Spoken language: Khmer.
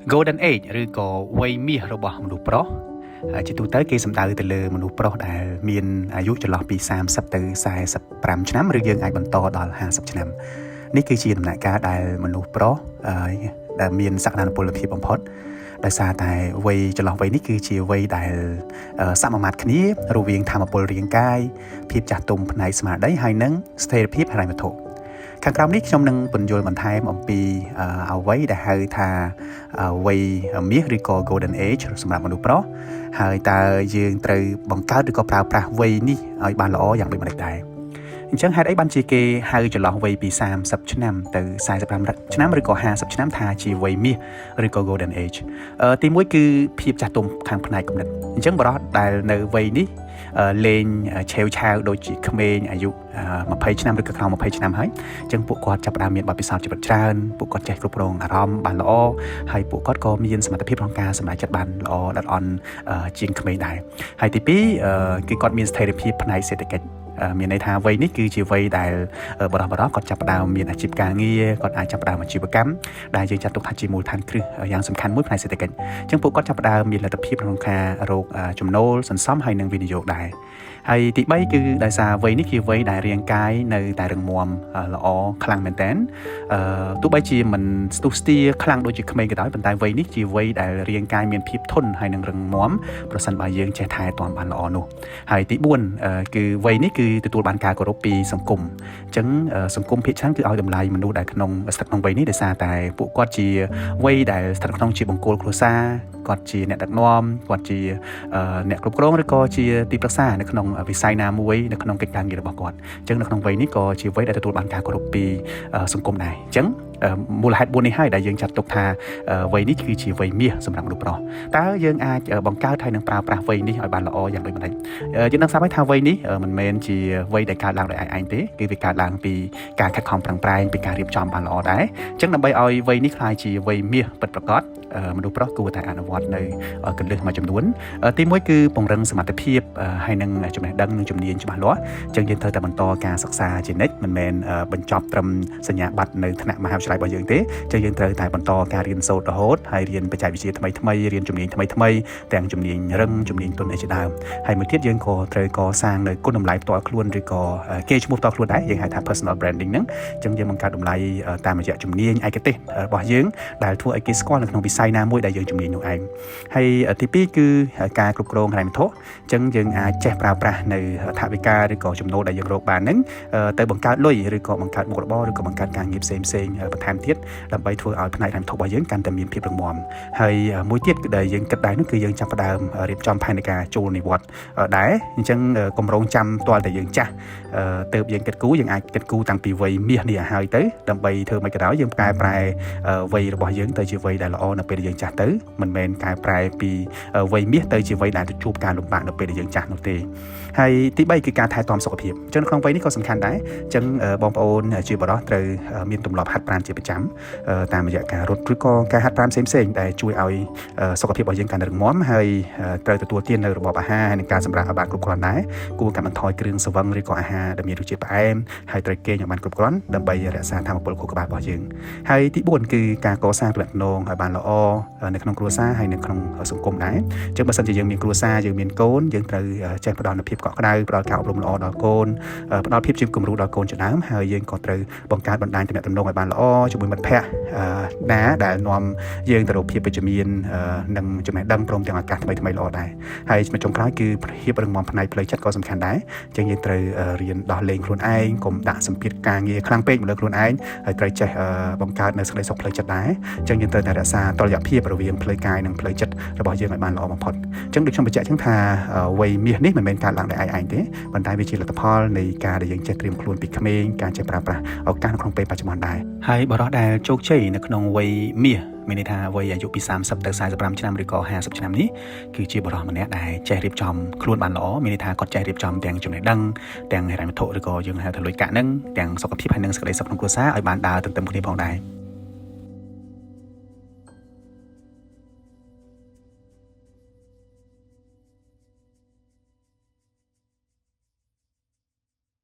Golden Age ឬក៏វ័យមាសរបស់មនុស្សប្រុសហើយជាទូទៅគេសំដៅទៅលើមនុស្សប្រុសដែលមានអាយុចន្លោះពី30ទៅ45ឆ្នាំឬយើងអាចបន្តដល់50ឆ្នាំនេះគឺជាដំណាក់កាលដែលមនុស្សប្រុសអឺដែលមានសក្តានុពលភាពបំផុតដោយសារតែវ័យចន្លោះវ័យនេះគឺជាវ័យដែលសមាមាត្រគ្នារវាងធម៌ពលរាងកាយភាពចាស់ទុំផ្នែកស្មារតីហើយនិងស្ថិរភាពហិរញ្ញវត្ថុខាងក្រោមនេះខ្ញុំនឹងពន្យល់បន្ថែមអំពីអ្វីដែលហៅថាវ័យមាសឬក៏ Golden Age សម្រាប់មនុស្សប្រុសហើយតើយើងត្រូវបង្កើតឬក៏ប្រើប្រាស់វ័យនេះឲ្យបានល្អយ៉ាងដូចម្តេចដែរអញ្ចឹងហេតុអីបានជាគេហៅចន្លោះវ័យពី30ឆ្នាំទៅ45ឆ្នាំឬក៏50ឆ្នាំថាជាវ័យមាសឬក៏ Golden Age ទីមួយគឺភាពចាស់ទុំខាងផ្នែកគំនិតអញ្ចឹងបុរសដែលនៅវ័យនេះលេងឆេវឆាវដូចជាក្មេងអាយុ20ឆ្នាំឬក៏ក្រោម20ឆ្នាំហើយអញ្ចឹងពួកគាត់ចាប់ផ្ដើមមានបទពិសោធន៍ជីវិតច្រើនពួកគាត់ចេះគ្រប់គ្រងអារម្មណ៍បានល្អហើយពួកគាត់ក៏មានសមត្ថភាពក្នុងការសម្រេចចិត្តបានល្អដិតអន់ជាងក្មេងដែរហើយទី2គឺគាត់មានស្ថិរភាពផ្នែកសេដ្ឋកិច្ចមានន័យថាវ័យនេះគឺជាវ័យដែលបរិះបរោះគាត់ចាប់ផ្ដើមមានអាជីពការងារគាត់អាចចាប់ផ្ដើមអាជីវកម្មដែលយើងចាត់ទុកថាជាមូលដ្ឋានគ្រឹះយ៉ាងសំខាន់មួយផ្នែកសេដ្ឋកិច្ចអញ្ចឹងពួកគាត់ចាប់ផ្ដើមមានលទ្ធភាពក្នុងការរកចំណូលសន្សំហើយនិងវិនិយោគដែរហើយទី3គឺដោយសារវ័យនេះជាវ័យដែលរាងកាយនៅតែរឹងមាំល្អខ្លាំងមែនតើអឺទោះបីជាមិនស្ទុះស្ទាខ្លាំងដូចជាក្មេងក៏ដោយប៉ុន្តែវ័យនេះជាវ័យដែលរាងកាយមានភាពធន់ហើយនិងរឹងមាំប្រសិនបើយើងចេះថែទាំបានល្អនោះហើយទី4គឺវ័យនេះគឺទទួលបានការគោរពពីសង្គមអញ្ចឹងសង្គមភាគច្រើនគឺឲ្យតម្លៃមនុស្សដែលក្នុងស្ថិតក្នុងវ័យនេះដោយសារតែពួកគាត់ជាវ័យដែលស្ថិតក្នុងជាបង្គោលគ្រួសារគាត់ជាអ្នកដឹកនាំគាត់ជាអ្នកគ្រប់គ្រងឬក៏ជាទីប្រឹក្សានៅក្នុងវិស័យណាមួយនៅក្នុងកិច្ចការងាររបស់គាត់អញ្ចឹងនៅក្នុងវ័យនេះក៏ជាវ័យដែលទទួលបានការគោរពពីសង្គមដែរអញ្ចឹងមូលហេតុ4នេះហើយដែលយើងចាត់ទុកថាវ័យនេះគឺជាវ័យមាសសម្រាប់មនុស្សប្រុសតើយើងអាចបង្កើតហើយនឹងប្រើប្រាស់វ័យនេះឲ្យបានល្អយ៉ាងដូចម្តេចយើងដឹងស្រាប់ហើយថាវ័យនេះមិនមែនជាវ័យដែលកើតឡើងដោយឯងទេគឺវាកើតឡើងពីការខិតខំប្រឹងប្រែងពីការរៀបចំបានល្អដែរអញ្ចឹងដើម្បីឲ្យវ័យនេះក្លាយជាវ័យមាសពិតប្រាកដមនុស្សប្រុសគួរតែអនុវត្តនៅគន្លឹះមួយចំនួនទី1គឺពង្រឹងសមត្ថភាពហើយនឹងចំណេះដឹងនិងជំនាញច្បាស់លាស់អញ្ចឹងយើងត្រូវតែបន្តការសិក្សាជានិច្ចមិនមែនបញ្ចប់ត្រឹមសញ្ញាបត្រនៅថ្នាក់មហាវិទ្យាល័យរបស់យើងទេអញ្ចឹងយើងត្រូវតែបន្តការរៀនសូត្ររហូតហើយរៀនបច្ចេកវិទ្យាថ្មីថ្មីរៀនជំនាញថ្មីថ្មីទាំងជំនាញរឹងជំនាញទន់អីជាដើមហើយមួយទៀតយើងក៏ត្រូវកសាងនៅគុណតម្លៃផ្ទាល់ខ្លួនឬក៏កេរ្តិ៍ឈ្មោះផ្ទាល់ខ្លួនដែរយើងហៅថា personal branding ហ្នឹងអញ្ចឹងយើងបង្កើតតម្លៃតាមរយៈជំនាញឯកទេសរបស់យើងដែលធ្វើឲ្យគេស្គាល់នៅក្នុងវិស័យណាមួយដែលយើងជំនាញនោះឯងហើយទី2គឺការគ្រប់គ្រងហិរញ្ញវត្ថុអញ្ចឹងយើងអាចចេះប្រើប្រាស់នៅថវិកាឬក៏ចំណូលដែលយើងរកបានហ្នឹងទៅបង្កើតលុយឬក៏បង្កើតមុខរបរឬក៏បង្កើតការងារផ្សេងផ្សេងបន្ថែមទៀតដើម្បីធ្វើឲ្យផ្នែកហិរញ្ញវត្ថុរបស់យើងកាន់តែមានភាពរឹងមាំហើយមួយទៀតគឺដែលយើងគិតដែរនោះគឺយើងចាប់ផ្ដើមរៀបចំផែនការចូលនិវត្តន៍ដែរអញ្ចឹងកុំរងចាំទាល់តែយើងចាស់ទៅយើងគិតគូរយើងអាចគិតគូរតាំងពីវ័យមាសនេះឲ្យហើយទៅដើម្បីធ្វើមិនក៏ដោយយើងកែប្រែវ័យរបស់យើងទៅជាវ័យដែលល្អនៅពេលដែលយើងចាស់ទៅមិនមែនកែប្រែពីវ័យមាសទៅជាវ័យដែលទៅជួបការលំបាកនៅពេលដែលយើងចាស់នោះទេហើយទី3គឺការថែទាំសុខភាពអញ្ចឹងក្នុងវ័យនេះក៏សំខាន់ដែរអញ្ចឹងបងប្អូនជាបុរសត្រូវមានទម្លាប់ហាត់ប្រាណជាប្រចាំតាមរយៈការរត់ឬក៏ការហាត់ប្រាណផ្សេងៗដែលជួយឲ្យសុខភាពរបស់យើងកាន់តែរឹងមាំហើយត្រូវទទួលទាននៅរបបអាហារហើយនិងការសម្រាកឲ្យបានគ្រប់គ្រាន់ដែរគួរកាត់បន្ថយគ្រឿងស្រវឹងឬក៏អាហារដែលមានរសជាតិផ្អែមហើយត្រូវគេងឲ្យបានគ្រប់គ្រាន់ដើម្បីរក្សាថាមពលខួរក្បាលរបស់យើងហើយទី4គឺការកសាងទំនាក់ទំនងឲ្យបានល្អនៅក្នុងគ្រួសារហើយនៅក្នុងសង្គមដែរអញ្ចឹងបើសិនជាយើងមានគ្រួសារយើងមានកូនយើងត្រូវចេះផ្ដល់នូវភាពកក់ក្ដៅផ្ដល់ការអប់រំល្អដល់កូនផ្ដល់ភាពជាគំរូដល់កូនជាដើមហើយយើងក៏ត្រូវបង្កើតបណ្ដាញទំនាក់ទំនងឲ្យបានល្អជាមួយមិត្តភ័ក្តិណាដែលនាំយើងទៅរកភាពវិជ្ជមាននិងចំណេះដឹងព្រមទាំងឱកាសថ្មីថ្មីល្អដែរហើយចំណុចចុងក្រោយគឺភាពរឹងមាំផ្នែកផ្លូវចិត្តក៏សំខាន់ដែរអញ្ចឹងយើងត្រូវរៀនដោះលែងខ្លួនឯងកុំដាក់សម្ពាធការងារខ្លាំងពេកមកលើខ្លួនឯងហើយត្រូវចេះបង្កើតនៅសេចក្តីសុខផ្លូវចិត្តដែរអញ្ចឹងយើងត្រូវតែរក្សាតុល្យភាពរវាងផ្លូវកាយនិងផ្លូវចិត្តរបស់យើងឲ្យបានល្អបំផុតអញ្ចឹងដូចខ្ញុំបញ្ជាក់អញ្ចឹងថាវ័យមាសនេះមិនមែនកើតឡើងដោយឯងឯងទេប៉ុន្តែវាជាលទ្ធផលនៃការដែលយើងចេះត្រៀមខ្លួនពីក្មេងការចេះប្រើប្រាស់ឱកាសនៅក្នុងពេលបច្ចុប្បន្នដែរហើយបុរសដែលជោគជ័យនៅក្នុងវ័យមាសមានន័យថាវ័យអាយុពី30ទៅ45ឆ្នាំឬក៏50ឆ្នាំនេះគឺជាបុរសម្នាក់ដែលចេះរៀបចំខ្លួនបានល្អមានន័យថាគាត់ចេះរៀបចំទាំងចំណេះដឹងទាំងហិរញ្ញវត្ថុឬក៏យើងហៅថាលុយកាក់ហ្នឹងទាំងសុខភាពហើយនិងសេចក្តីសុខក្នុងគ្រួសារឲ្យបានដើរទន្ទឹមគ្នាផងដែរ។